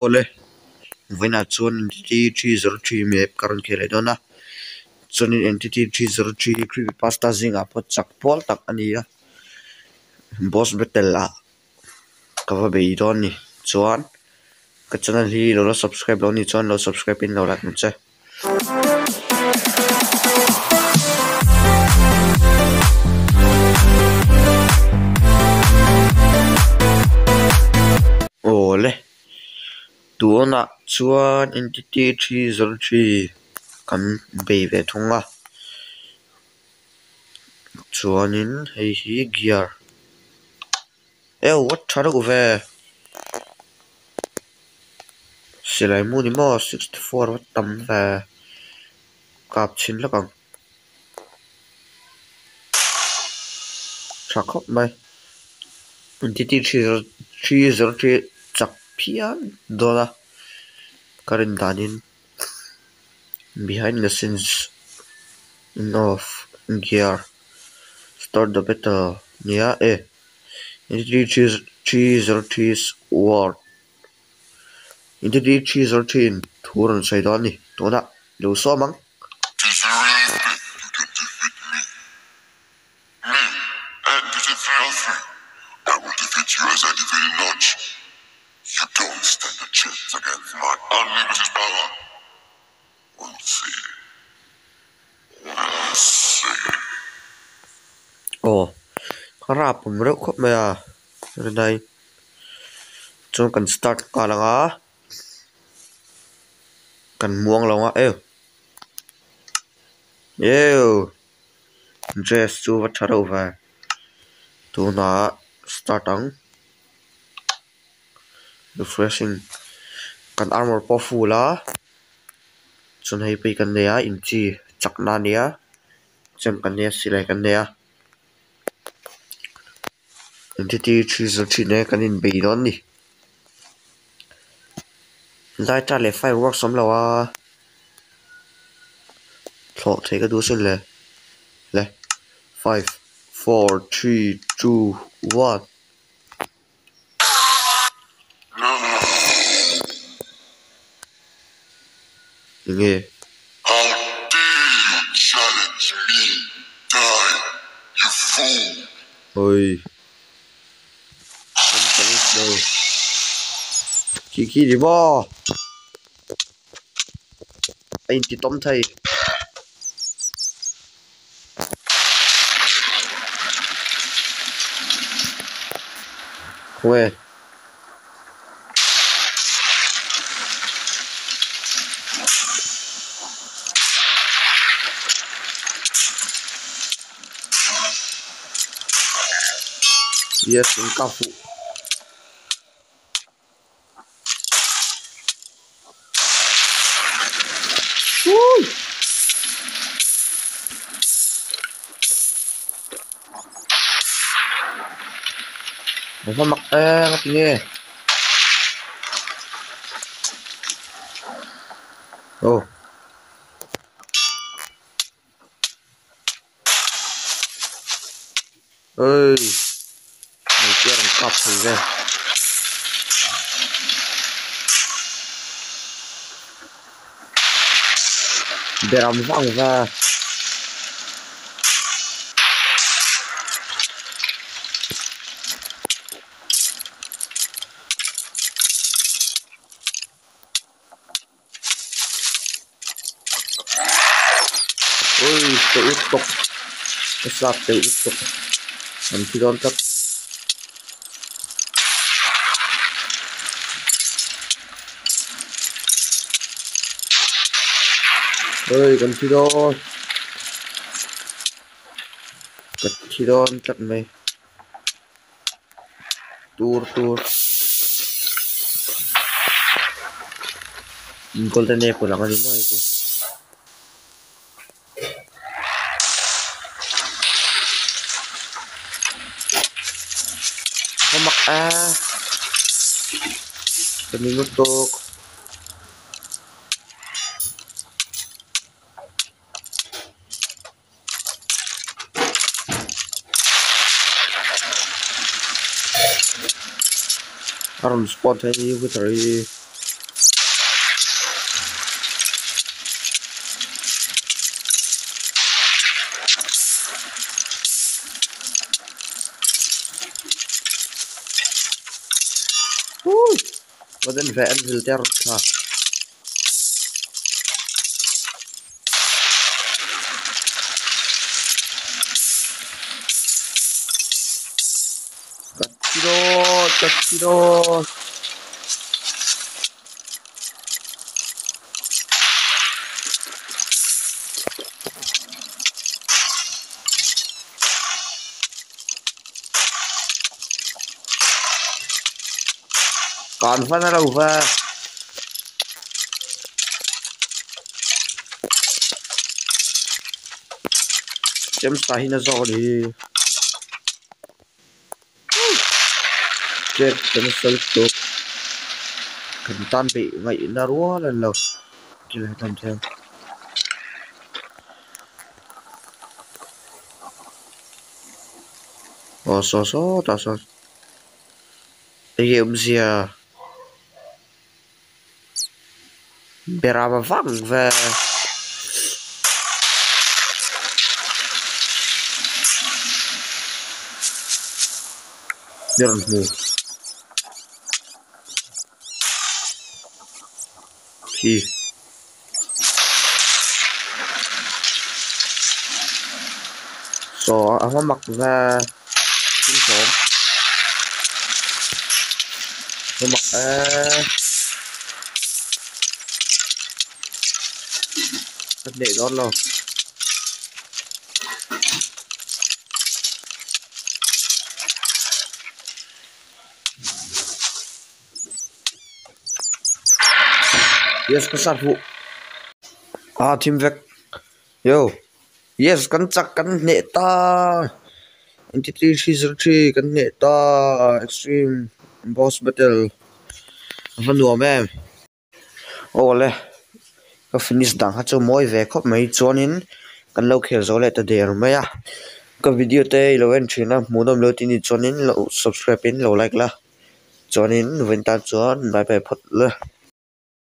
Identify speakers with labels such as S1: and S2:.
S1: Awle, vawiinah chuan entity 303 map ka rawn khel leh dawn a, chuanin entity 303 hi creepypasta zingah pawh chak pawl tak a ni a, boss battle ah ka va bei dawn a ni, chuan ka channel hi lo la subscribe lo a nih chuan lo subscribe in lo like ang che. Awle tunah chuan entity 303 kan bei ve thung a chuanin hei hi gear eu a tha deuh ve silai mu ni maw 64 a tam ve kap chhin hlek ang tha khawp mai entity 303 chak phian dawn a ka rin danin behind the scenes of gear start the battle nia e. 303 word 303 in thu rawn sawi dawn a ni tunah lo sawm ang. Aw ka rap awm reuh khawp mai a rinai chuan kan start nghal ang a kan muang lo ang a eu eu dress chu va tha reuh ve tunah start ang. Refreshing kan armor pawh a full a chuan hei pawh hi kan nei a inchi chakna a nia chem kan nei a silai kan nei a entity 303 e kan inbei dawn a ni lighter leh fireworks a awm lo a thlawh theih ka duh asin le le 5 4 3 2 1. Enge?
S2: How dare you challenge me? Die, you fool!
S1: Oi. Kan challenge lo. Khi khi ni maw? A inti tawm thei. Khawnge? Yes, in ka fuh. Ui! Ava mak em a tinge? Oh. Oi! Hmeichhia rawn kap thei ve. Beram vang va. Ui teuh lutuk ka sap teuh lutuk an thi dawn tlat. Ui kan thi dawn ka thi dawn tlat mai tur tur golden apple ang a ni maw hei chu. Ka mak a ka ni lutuk. A rawn spawn thei a ni wither hi. Golden ve anvil te a rawn thla. Ka thi dawn ka thi dawn. Kan hman a lo va. James ta hi na zawk a ni. Jack kan sal tawp. Kan tan beih ngaihna rual a ni lo. Aw saw saw tah sawn enge awmzia berama vang ve ni rawn hmu. Khi. Saw a hma mak ve thil sawm hma mak eee ka hneh dawn lo. Yes ka sat huh ah thim vek yo yes kan chak kan hneh ta entity 303 kan hneh ta extreme boss battle a va nuam em. Aw le ka finish dang kha chu mawi ve khawp mai chuanin kan lo khel zo leh ta der mai a ka video te i lo en thin a hmuhnawm lo tih ni chuanin lo subscribe in lo like la chuanin vawiin tan chuan bye bye phawt la.